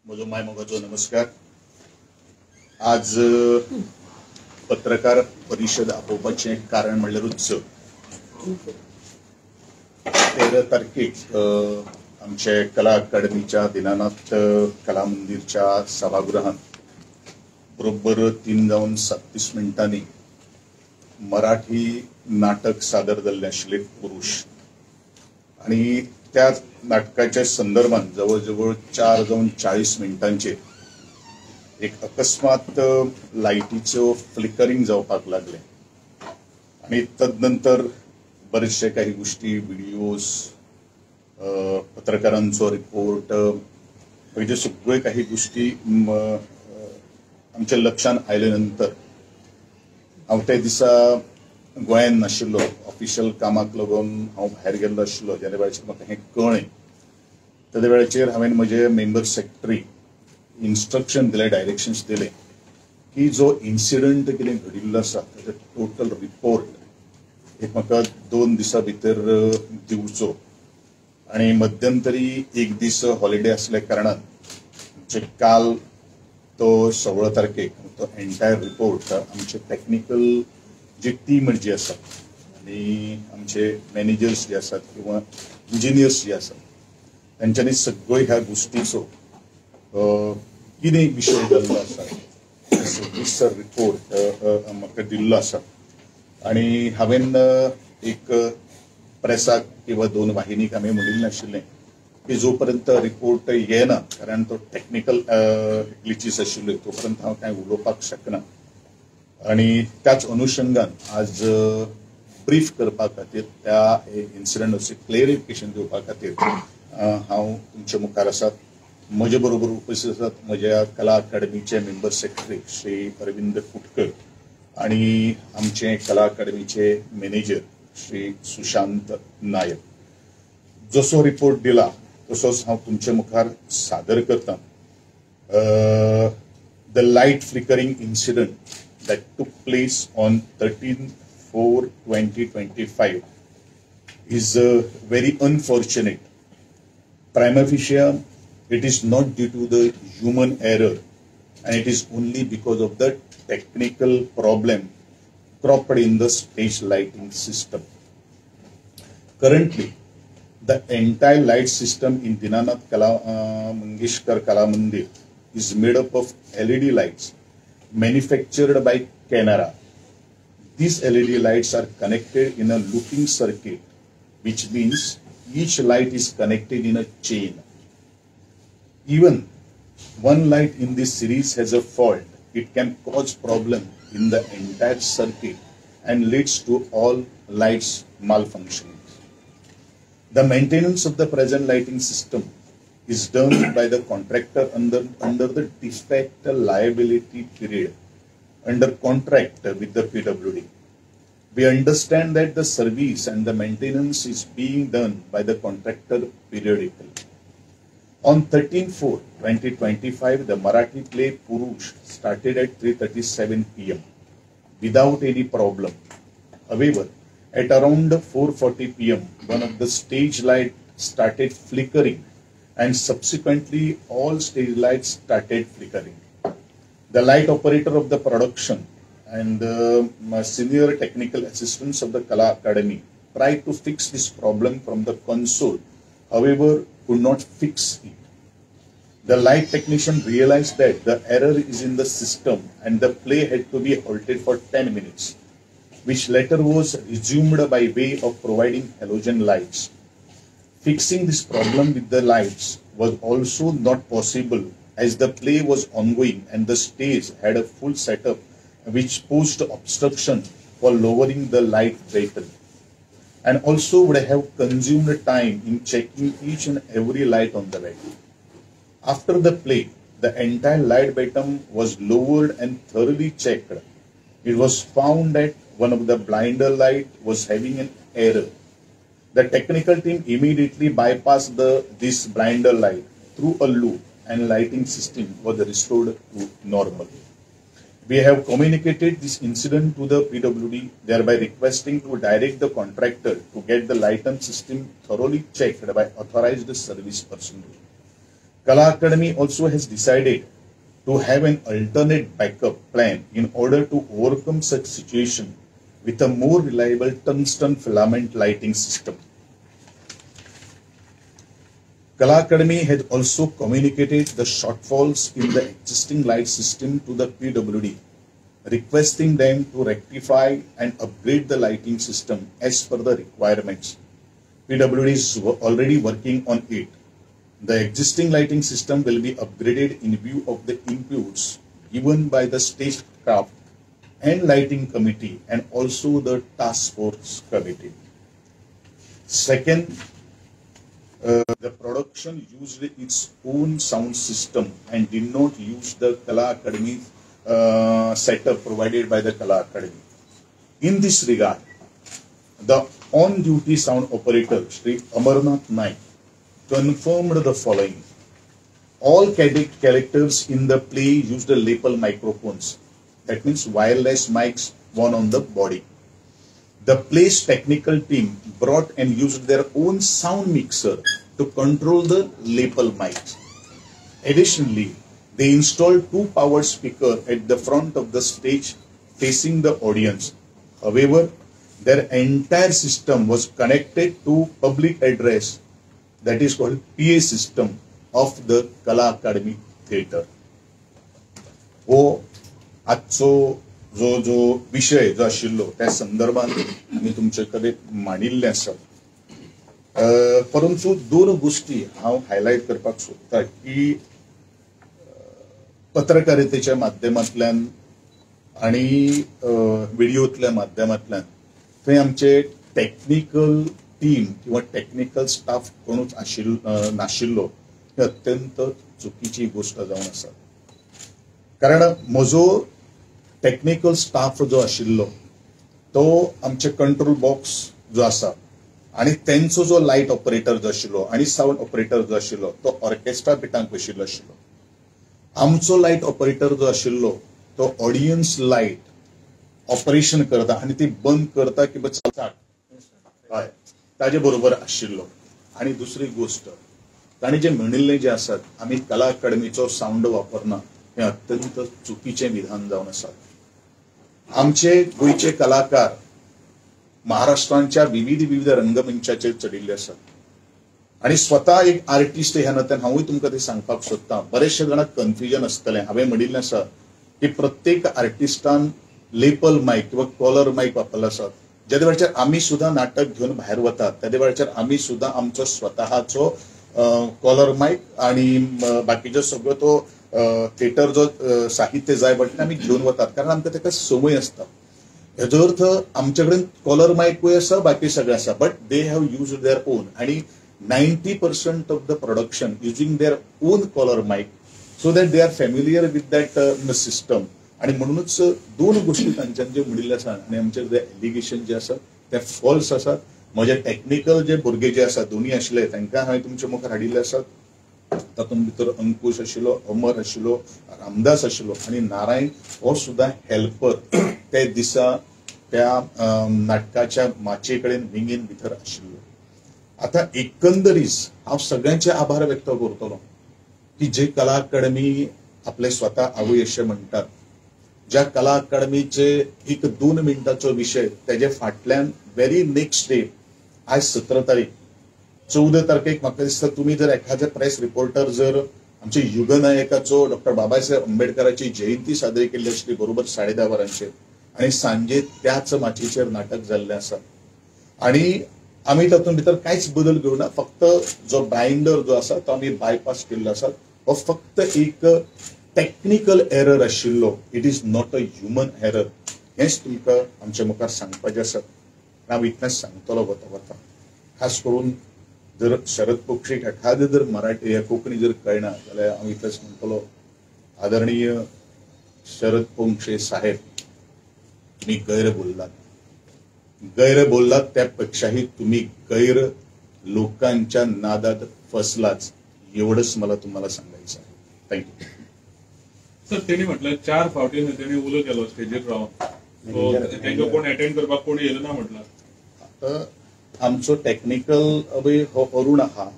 म्हजो माय मोगाचो नमस्कार. आज पत्रकार परिशद आपोवपाचें कारण म्हणल्यारूच 13 तारखेक आमचे कला अकादमीच्या दिनानाथ कला मंदिरच्या सभागृहांत बरोबर 3:37 मराठी नाटक सादर जाल्लें आशिल्लें पुरुष, आनी त्या नाटकाच्या संदर्भात जवळ जवळ 4:40 एक अकस्मात लायटीचो फ्लिकरिंग जावपाक लागलें आनी तदनंतर बरेचशे काही गोष्टी, व्हिडिओज, पत्रकारांचो रिपोर्ट, म्हणजे सगळे काही गोष्टी आमच्या लक्षात आयले नंतर हांव त्या दिसा गोंयांत नाशिल्लो, ऑफिशियल कामाक लागून हांव भायर गेल्लो आशिल्लो. ज्या वेळाचेर म्हाका हें कळ्ळें त्या वेळाचेर हांवें म्हजे मेंबर सेक्रेटरी इन्स्ट्रक्शन दिलें, डायरेक्शन्स दिले की जो इन्सिडंट कितें घडिल्लो आसा ताचो टोटल रिपोर्ट एक म्हाका 2 दिसां भितर दिवचो. आनी मध्यंतरी एक दीस हॉलिडे आसल्या कारणान म्हणजे काल तो 16 तारखेक तो एंटायर रिपोर्ट आमचे टॅक्निकल जी टीम जी आसा आनी आमचे मॅनेजर्स जे आसात किंवा इंजिनियर्स जे आसात तांच्यांनी सगळ्यो ह्या गोष्टीचो कितें विशय जाल्लो आसा सविस्तर रिपोर्ट म्हाका दिल्लो आसा. आनी हांवें एक प्रेसाक किंवा 2 वाहिनीक हांवें म्हणिल्लें आशिल्लें की जो पर्यंत रिपोर्ट येना, कारण तो टॅक्निकल ग्लिचीस आशिल्ल्यो, तो पर्यंत हांव कांय उलोवपाक शकना. आनी त्याच अनुशंगान आज ब्रीफ करपा खातीर, त्या इन्सिडंटाचें क्लेरिफिकेशन दिवपा खातीर हांव तुमचे मुखार आसात. म्हजे बरोबर उपस्थित आसात म्हज्या कला अकादमीचे मेंबर सेक्रेटरी श्री अरविंद कुटकर आनी आमचे कला अकादमीचे मॅनेजर श्री सुशांत नायक. जसो रिपोर्ट दिला तसोच हांव तुमचे मुखार सादर करता. The light flickering incident that took place on 13/4/2025 is very unfortunate. Prima facie, it is not due to the human error and it is only because of the technical problem cropped in the stage lighting system. Currently, the entire light system in Dinanath Kala Mangeshkar Kala Mandir is made up of LED lights manufactured by Canara. These LED lights are connected in a looping circuit, which means each light is connected in a chain. Even one light in this series has a fault, it can cause problem in the entire circuit and leads to all lights malfunctioning. The maintenance of the present lighting system is done by the contractor under the defect liability period under contract with the PWD. We understand that the service and the maintenance is being done by the contractor periodically. On 13/4/2025, the Marathi play Purush started at 3:37 p.m. without any problem. However, at around 4:40 p.m., one of the stage light started flickering and subsequently all stage lights started flickering. The light operator of the production and the senior technical assistants of the Kala Academy tried to fix this problem from the console, however, could not fix it. The light technician realized that the error is in the system and the play had to be halted for 10 minutes, which later was resumed by way of providing halogen lights. Fixing this problem with the lights was also not possible as the play was ongoing and the stage had a full setup which posed obstruction for lowering the light batten, and also would have consumed time in checking each and every light on the batten. After the play, the entire light batten was lowered and thoroughly checked. It was found that one of the blinder light was having an error. The technical team immediately bypassed this blinder light through a loop and lighting system was restored to normal. We have communicated this incident to the PWD, thereby requesting to direct the contractor to get the lighting system thoroughly checked by authorized service personnel. Kala Academy also has decided to have an alternate backup plan in order to overcome such situation with a more reliable tungsten filament lighting system. Kala Academy has also communicated the shortfalls in the existing light system to the PWD, requesting them to rectify and upgrade the lighting system as per the requirements. PWD is already working on it. The existing lighting system will be upgraded in view of the inputs given by the stagecraft and lighting committee and also the task force committee. Second, the production used its own sound system and did not use the Kala Academy setup provided by the Kala Academy. In this regard, the on-duty sound operator, Shri Amarnath Naik, confirmed the following. All characters in the play used the lapel microphones, that means wireless mics worn on the body. The play's technical team brought and used their own sound mixer to control the lapel mics. Additionally, they installed 2 powered speakers at the front of the stage facing the audience. However, their entire system was connected to public address, that is called PA system of the Kala Academy Theatre. हो आजचो जो जो विषय जो आशिल्लो त्या संदर्भात आमी तुमचे कडेन मांडिल्लें आसा. परंतु दोन गोष्टी हांव हायलायट करपाक सोदता की पत्रकारितेच्या माध्यमांतल्यान आनी व्हिडियोतल्या माध्यमांतल्यान थंय आमचे टॅक्निकल टीम किंवा टॅक्निकल स्टाफ कोणूच नाशिल्लो ही अत्यंत चुकीची गोष्ट जावन आसा. कारण म्हजो टॅक्निकल स्टाफ जो आशिल्लो तो आमचे कंट्रोल बॉक्स जो आसा आनी तेंचो जो लायट ऑपरेटर जो आशिल्लो आनी सावंड ऑपरेटर जो आशिल्लो तो ऑर्केस्ट्रा पिटांक बशिल्लो आशिल्लो. आमचो लायट ऑपरेटर जो आशिल्लो तो ऑडियन्स लायट ऑपरेशन करता आनी ती बंद करता की चालता हय ताजे बरोबर आशिल्लो. आनी दुसरी गोष्ट ताणी जे म्हणिल्लें जे आसात आमी कला अकादमीचो सावंड वापरना हें अत्यंत चुकीचें विधान जावन आसा. आमचे गोंयचे कलाकार महाराष्ट्रांच्या विविध विविध रंगमंचाचेर चडिल्ले आसात आनी स्वता एक आर्टिस्ट ह्या नात्यान हांवूय तुमकां तें सांगपाक सोदता. बरेचशे जाणांक कन्फ्युजन आसतलें. हांवें म्हणिल्लें आसा की प्रत्येक आर्टिस्टान लेपल मायक किंवा कॉलर मायक वापरलो आसा. ज्या वेळाचेर आमी सुद्दां नाटक घेवन भायर वतात त्या वेळाचेर आमी सुद्दां आमचो स्वतःचो कॉलर मायक आनी बाकीचो सगळो तो थिएटर जो साहित्य जाय पडटा आमी घेवन वतात, कारण आमकां ताका संवय आसता. हेजो अर्थ आमचे कडेन कॉलर मायकूय आसा, बाकी सगळें आसा, but they have use their own आनी 90% of the production using their own collar mic so that they are familiar with that system. आनी म्हणूनच दोन गोष्टी तांच्यान ज्यो म्हणिल्ल्यो आसा आनी आमचे जे एलिगेशन जे आसा ते फॉल्स आसात. म्हजे टॅक्निकल जे भुरगे जे आसा दोनूय आशिल्ले तांकां हांवें तुमच्या मुखार हाडिल्ले आसात. तातूंत भितर अंकुश आशिल्लो, अमर आशिल्लो, रामदास आशिल्लो आनी नारायण हो सुद्दां हेल्पर त्या दिसा त्या नाटकाच्या माचये कडेन विंगेन भितर आशिल्लो. आतां एकंदरीत हांव सगळ्यांचे आभार व्यक्त करतलो की जे कला अकादमी आपले स्वता आवय अशें म्हणटात, ज्या कला अकादमीचे एक 2 मिनटाचो विशय तेजे फाटल्यान व्हेरी नेक्स्ट डे आज 17 तारीख 14 तारखेक म्हाका दिसता तुमी जर एखादे प्रेस रिपोर्टर जर आमचे युगनायकाचो डॉक्टर बाबासाहेब आंबेडकराची जयंती साजरी केल्ली आसली बरोबर 10:30 वरांचेर आनी सांजे त्याच माचयेचेर नाटक जाल्लें आसा आनी आमी तातूंत भितर कांयच बदल घेवना, फक्त जो बायंडर जो आसा तो आमी बायपास केल्लो आसा. हो फक्त एक टॅक्निकल एरर आशिल्लो, it is not a human error हेंच तुमकां आमच्या मुखार सांगपाचें आसा. हांव इतलेंच सांगतलो वता वता, खास करून जर शरद पोक्षीक एखादें जर मराठी या कोंकणी जर कळना जाल्यार हांव इतलेंच म्हणटलो, आदरणीय शरद पोंक्षे साहेब, तुम्ही गैर बोललात, गैर बोललात त्यापेक्षाही तुम्ही गैर लोकांच्या नादात फसलाच, एवढंच मला तुम्हाला सांगायचं आहे. Thank you. Sir, त्यांनी म्हटलं 4 फावटी त्यांनी उलो केलो स्टेजीर रावन, तांकां कोण अटेंड करपाक कोण येयलो ना म्हटलं. आतां आमचो टॅक्निकल अभय हो अरुण आहा,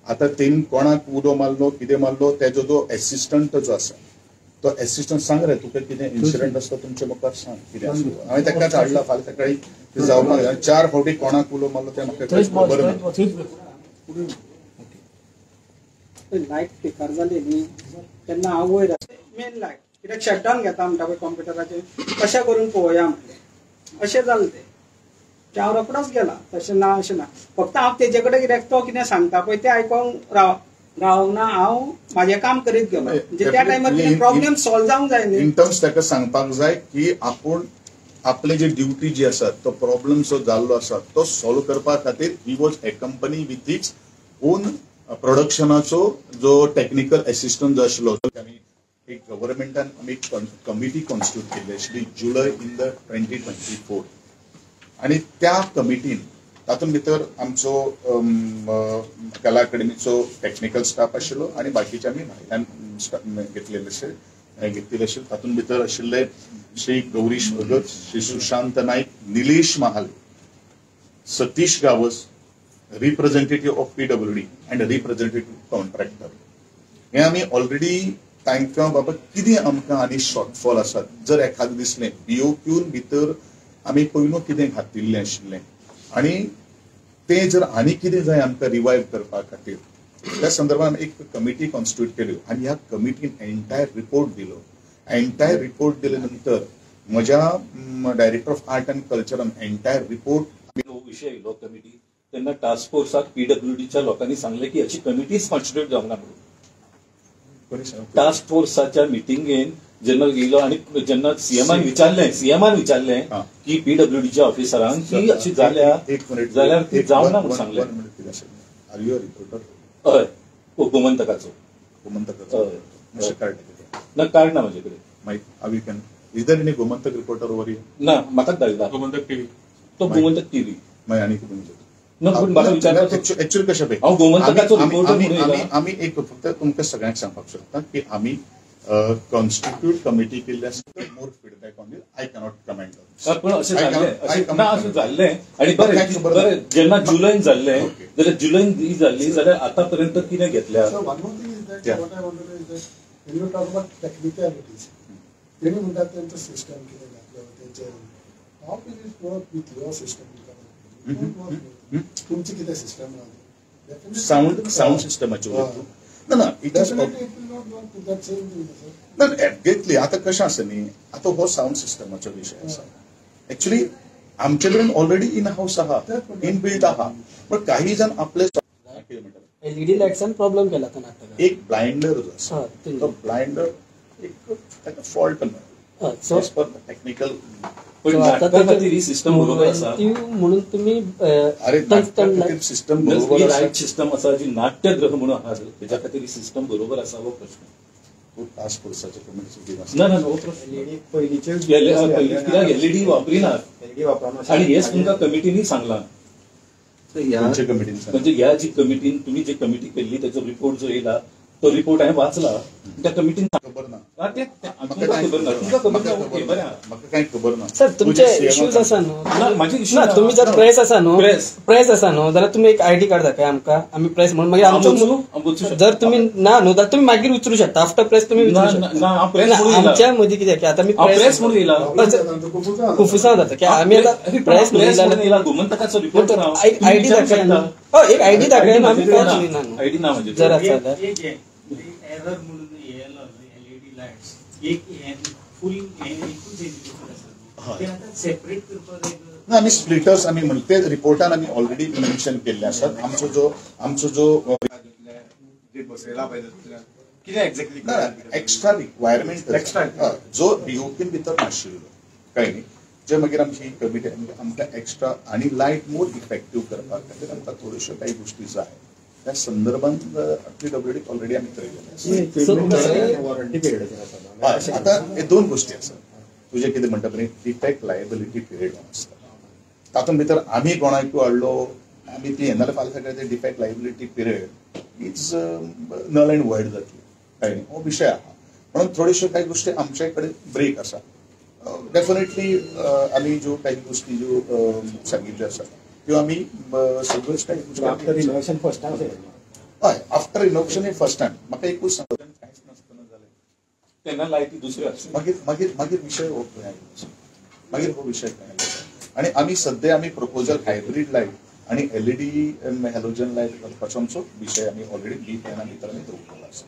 आता तेणी कोणाक उलो मारलो कितें मारलो तेजो जो एसिस्टंट जो आसा तो एसिस्टंट सांग रे तुका कितें इन्सिडंट आसता तुमच्या मुखार सांग कितें आसा. हांवें ताकाच हाडला फाल्यां सकाळी ते जावपाक जाय. 4 फावटी कोणाक उलो मारलो तें म्हाका खबर ना. लायट फिकर जाली न्ही तेन्ना हांव वयर मेन लायट कित्याक शटडावन घेता म्हणटा पळय कॉम्प्युटराचेर कशें करून पळोवया म्हटलें अशें जालें तें. हांव रोकडोच गेला तशें ना अशें ना, फक्त हांव तेजे कडेन कित्याक तो कितें सांगता पळय तें आयकोंक रावंक ना, हांव म्हाजें काम करीत गेलो. म्हणजे त्या टायमार कितें प्रॉब्लेम सॉल्व जावंक जाय न्ही. इन टर्म्स ताका सांगपाक जाय की आपूण आपले जे ड्युटी जी आसा तो प्रॉब्लेम जो जाल्लो आसा तो सॉल्व करपा खातीर he was accompany with his own प्रोडक्शनाचो जो टेक्निकल एसिस्टंट जो आशिल्लो. आमी एक गव्हर्मेंटान आमी कमिटी कॉन्स्टिट्यूट केल्ली आशिल्ली जुलय इन the 2024 आनी त्या कमिटीन तातूंत भितर आमचो कला अकादमीचो टेक्निकल स्टाफ आशिल्लो आनी बाकीचे आमी भायल्यान घेतलेले घेतलेले आशिल्ले. तातूंत भितर आशिल्ले Shri Gaurish Bhagat, Shri Sushant Naik, Nilesh Mahale, Satish Gawas, representative of PWD and representative contractor. हे आमी ऑलरेडी तांकां बाबा कितें आमकां आनी शॉर्टफॉल आसात जर एखादें दिसलें बीओक्यून भितर आमी पयलू कितें घातिल्लें आशिल्लें आनी तें जर आनी कितें जाय आमकां रिवायव करपा खातीर त्या संदर्भात एक कमिटी कॉन्स्टिट्यूट केली आनी ह्या कमिटीन एंटायर रिपोर्ट दिलो. एंटायर रिपोर्ट दिले नंतर म्हज्या डायरेक्टर ऑफ आर्ट अँड कल्चरान एंटायर रिपोर्ट विशय येयलो कमिटी तेन्ना टास्क फोर्साक पीडब्ल्यूडीच्या लोकांनी सांगलें की अशी कमिटीच कॉन्स्टिट्यूट जावंक ना म्हणून. टास्क फोर्साच्या मिटिंगेन जेन्ना गेलो आनी जेन्ना सीएमान विचारलें की पीडब्ल्यूडीच्या ऑफिसरांक की अशी जाल्या जाल्यार ती जावंक ना म्हणून सांगलें. Are you a reporter? हय, गोमंतकाचो. गोमंतकाचो ना कार्ड ना म्हजे कडेन. मागीर is there any Gomantak reporter over here? ना, म्हाकाच धाडला गोमंतक टीव्ही. तो गोमंतक टीव्ही मागीर आनी कितें ना, पूण म्हाका विचारपाचो एक्चुअली कशें पळय हांव गोमंतकाचो रिपोर्टर. आमी एक फक्त तुमकां सगळ्यांक सांगपाक शकता की आमी कॉन्स्टिट्यूट कमिटी केल्ली आसा. More feedback on this I cannot comment. पण अशें जाल्लें ना, अशें जाल्लें आनी बरें बरें जेन्ना जुलयन जाल्लें जाल्यार जुलयन ही जाल्ली जाल्यार आतां पर्यंत कितें घेतल्या. तेणी म्हणटात तेंचो सिस्टम कितें घातलो तेंचे how will it work with your system? तुमची कितें सिस्टम आहा? सावंड सावंड सिस्टमाची ना ना it is ना घेतली. आतां कशें आसा न्ही, आतां हो सावंड सिस्टमाचो विशय आसा. एक्चुअली आमचे कडेन ऑलरेडी इन हावस आहा, इन बिल्ट आहा, पण काही जण आपले कितें म्हणटात एलईडी लायट्सान प्रॉब्लेम केला तो नाटकाक. एक ब्लायंडर जो आसा तो ब्लायंडर एक ताका फॉल्ट मेळ्ळो एज पर टेक्निकल. पण नाटका खातीर ही सिस्टम बरोबर आसा म्हणून तुम्ही अरे सिस्टम बरोबर लायट सिस्टम आसा जी नाट्यगृह म्हणून आहा तेच्या खातीर ही सिस्टम बरोबर आसा हो प्रश्न. टास्क फोर्साच्या कमिटीचो ना ना हो प्रश्न. पयलींचे कित्याक एलईडी वापरिनात आनी हेच तुमकां कमिटींनी सांगलां. म्हणजे ह्या जी कमिटीन तुम्ही जी कमिटी केल्ली त्याचो रिपोर्ट जो येयला तो रिपोर्ट हांवें वाचला त्या कमिटीन खबर ना. तुमकां खबर ना, तुमकां खबर ना. बरें, म्हाका कांय खबर ना सर. तुमचे इश्यूज आसा न्हू? म्हाजे इश्यू ना. तुमी जर प्रेस आसा न्हू, प्रेस आसा न्हू जाल्यार तुमी एक आयडी कार्ड दाखय आमकां, आमी प्रेस म्हणून मागीर आमचो जर तुमी ना न्हू जाल्यार तुमी मागीर विचारू शकता. आफ्टर प्रेस तुमी विचारू शकता. आमच्या मदीं कितें की आतां आमी प्रेस म्हणून येयला कुफुसांव जाता की आमी आतां प्रेस म्हणून येयला गोमंतकाचो रिपोर्ट एक आयडी दाखय न्हू, एक आयडी दाखय आमी प्रेस म्हणून आयडी ना म्हणजे जर आसा जाल्यार एरर म्हणून येयलो एलईडी लायट्स एक फूल एकूच आसा ते आतां सेपरेट करपाक जाय ना. आमी स्प्लिटर्स आमी म्हणले ते रिपोर्टान आमी ऑलरेडी मेन्शन केल्ले आसात. आमचो जो बसयला पळय कितें एक्झॅक्टली एक्स्ट्रा रिक्वायरमेंट एक्स्ट्रा जो बीओपीन भितर नाशिल्लो कळ्ळें न्ही, जे मागीर आमची कमिटी आमकां एक्स्ट्रा आनी लायट मोर इफेक्टीव करपा खातीर आमकां थोड्योश्यो कांय गोश्टी जाय. त्या संदर्भात पीडब्ल्यूडी ऑलरेडी आमी थरयलेलें. वॉरंटी पिरियड आसा. आतां हे दोन गोश्टी आसात. तुजें कितें म्हणटा पळय डिफेक्ट लायबिलिटी पिरियड आसता तातूंत भितर आमी कोणाकूय हाडलो आमी ती येणार फाल्यां सगळें ते defect liability period is null and void जातली कळ्ळें न्ही, हो विशय आहा. म्हणून थोड्योश्यो कांय गोश्टी आमचे कडेन ब्रेक आसा. डेफिनेटली आमी ज्यो काही गोश्टी ज्यो सांगिल्ल्यो आसा त्यो आमी सगळ्योच काही गोश्टी रिनोवेशन फर्स्ट टायम हय, आफ्टर इनोग्रेशन हे फर्स्ट टायम. म्हाका एकूच सांग, कांयच नासतना जालें तेन्ना लायटी दुसऱ्यो आसल्यो. मागीर मागीर मागीर विशय हो खंय आयलो, मागीर हो विशय खंय आयलो. आनी आमी सद्या आमी प्रपोजल हायब्रीड लायट आनी एलईडी हॅलोजन लायट घालपाचो आमचो विशय आमी ऑलरेडी बी प्लॅना भितर आमी दवरलेलो आसा.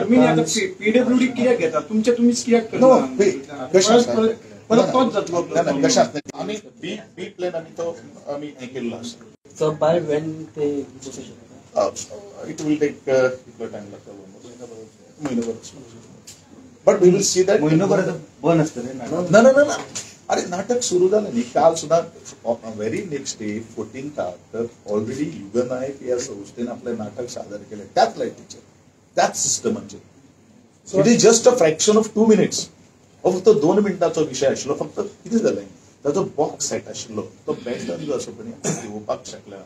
तुम्ही आता पीडब्ल्यूडी कित्याक घेता? तुमचे तुमीच कित्याक नो, करना? कशें आसा? परत तोच जातलो. ना, कशें आसता, आमी बी बी प्लॅन आमी तो आमी हें केल्लो आसा. सो बाय वेन ते बसूं शकता? It will take कितलो टायम लागता? म्हयनोभर. But we will see that. म्हयनोभर बंद आसतलें? ना ना ना ना, अरे नाटक सुरू झालं न्ही काल सुद्धा. व्हेरी नेक्स्ट डे 14थाक तर ऑलरेडी युगनायक या संस्थेन आपलं नाटक सादर केलं त्याच लायटीचेर, त्याच सिस्टमाचेर. It is just a fraction of 2 minutes. हो फक्त 2 मिनटाचो विशय आशिल्लो. फक्त कितें जालें, ताचो बॉक्स सेट आशिल्लो तो बॅटन जो आसा पळय दिवपाक शकले ना,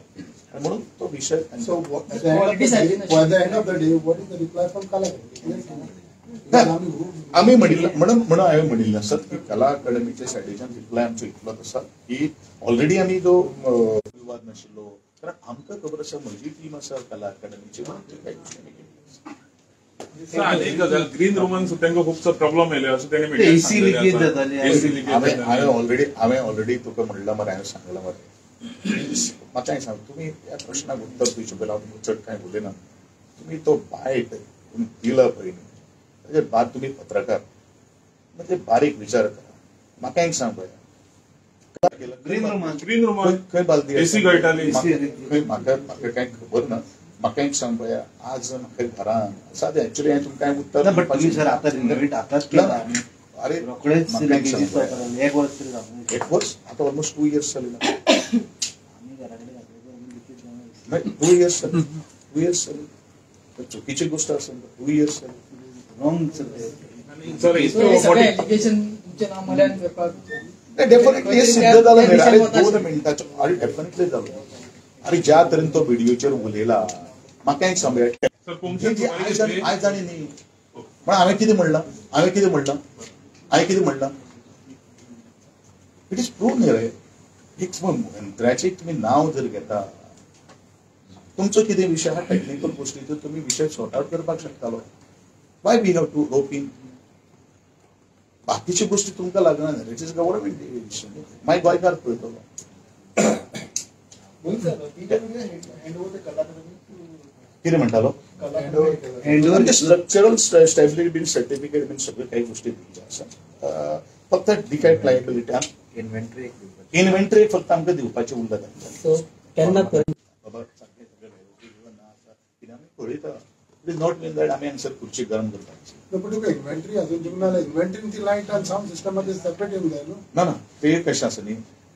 म्हणून तो विशय. So at the end of the day, what is the reply from Kala Academy? आमी म्हणिल्लें म्हणून म्हणून हांवें म्हणिल्लें आसत की कला अकादमीच्या सायडीच्यान रिप्लाय आमचो इतलोच आसा की ऑलरेडी आमी जो विवाद नाशिल्लो, कारण आमकां खबर आसा म्हजी टीम आसा कला अकादमीची, म्हणून ते कांय गोश्टी आमी केल्ली आसा. आनी गजाल, ग्रीन रुमान सुद्दां तांकां खूबसो प्रॉब्लम येयले अशें तेणी. एसी लिकेज जाताली. AC leakage. हांवें ऑलरेडी तुका म्हणलां मरे, हांवें सांगलां मरे. म्हाका एक सांग, तुमी ह्या प्रश्नाक उत्तर दिवचे पयलीं हांव तुमकां चड कांय उलयना. तुमी तो बायट तुमी दिला पळय न्ही, ताजेर बाद तुमी पत्रकार म्हणजे बारीक विचार करा. म्हाका एक सांग पळय, ग्रीन रुमान ग्रीन रुमान खंय बालदी एसी गळटाली. खंय म्हाका म्हाका कांय खबर ना. म्हाका एक सांग पळया, आज म्हाका घरान सादें एक्चुअली हांवें तुमकां कांय उत्तर बट तुमी सर आतां रिनोवेट आतांच केला. अरे रोखडेच लिकेजीस एक वर्स तरी जावंक. एक वर्स आतां ऑलमोस्ट 2 इयर्स जाले ना. 2 इयर्स जाले, 2 इयर्स जाले. चुकीची गोश्ट आसा, 2 इयर्स जाले. रॉंग सर, डेफिनेटली हे सिद्ध जालें. अरे 2 मिनटाचो, अरे डेफिनेटली जालो. अरे ज्या तरेन तो व्हिडियोचेर उलयला, म्हाका एक सांग, आयज आनी न्ही म्हण हांवें कितें म्हणलां, हांवें कितें म्हणलां, हांवें कितें म्हणलां, it is prove न्ही रे. एक मंत्र्याचें तुमी नांव जर घेता, तुमचो कितें विशय आहा टॅक्निकल गोश्टीचो तुमी विशय सॉर्ट आवट करपाक शकतालो. Why we have to rope in? बाकीच्यो गोश्टी तुमकां लागना, it is government decision. मागीर गोंयकार पळयतलो. कितें म्हणटालो? स्ट्रक्चरल स्टेबिलिटी बीन सर्टिफिकेट बीन सगळ्यो काही गोश्टी दिल्ल्यो आसा. फक्त डिफेक्ट लायबिलिटी इन्व्हेंटरी फक्त आमकां दिवपाची उरला तांकां. केन्ना बाबा सारकें सगळें वेवस्थीत ना आसा कितें आमी पळयता. It is not mean that आमी हांगसर खुर्ची गरम करपाची. पण तुका इन्व्हेंटरी अजून दिवंक ना. इन्व्हेंटरी ती लायट आनी सावंड सिस्टम सेपरेट येवंक जाय न्हू. ना ना, ते कशें आसा न्ही,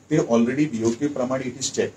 ते ऑलरेडी बीओके प्रमाणे it is check.